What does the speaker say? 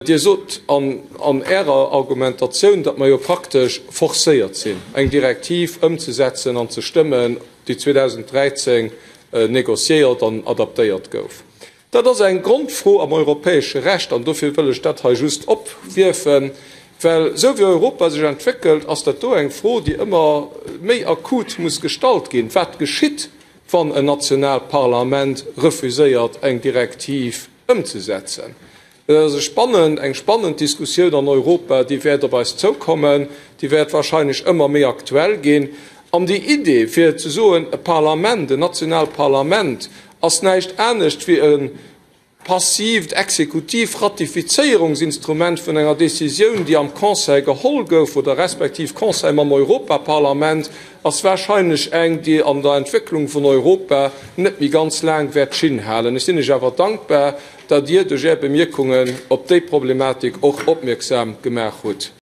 Dir sot an Ärer Argumentatioun, datt mer jo praktesch forcéiert sinn, eng Direktiv ëmzesetzen an ze stëmmen, déi 2013 négociéiert an adaptéiert gouf. Dat ass eng Grondfro am europäesche Recht, an dofir wëll ech dat hei just opwierfen, well esou wéi Europa sech entwéckelt, ass dat do eng Fro, déi ëmmer méi akut muss gestallt ginn, Wat geschitt, wann en nationaalt Parlament refuséiert, eng Direktiv ëmzesetzen? Dat ass e spannend, eng spannend Diskussioun an Europa, déi wäert op eis zoukommen, déi wäert wahrscheinlech ëmmer méi aktuell ginn. An déi Idee, fir ze soen, e Parlament, en nationaalt Parlament ass näischt anescht wéi e passiivt, exekutiivt Ratifizéierungsinstrument vun enger Décisioun, déi am Conseil geholl gouf oder respektiv Conseil mam Europaparlament, ass wahrscheinlech eng, déi an der Entwécklung vun Europa net méi ganz laang wäert d'Schinn halen. Ech sinn lech awer dankbar, datt Dir duerch Är Bemierkungen op déi Problematik och opmierksam gemaach hutt.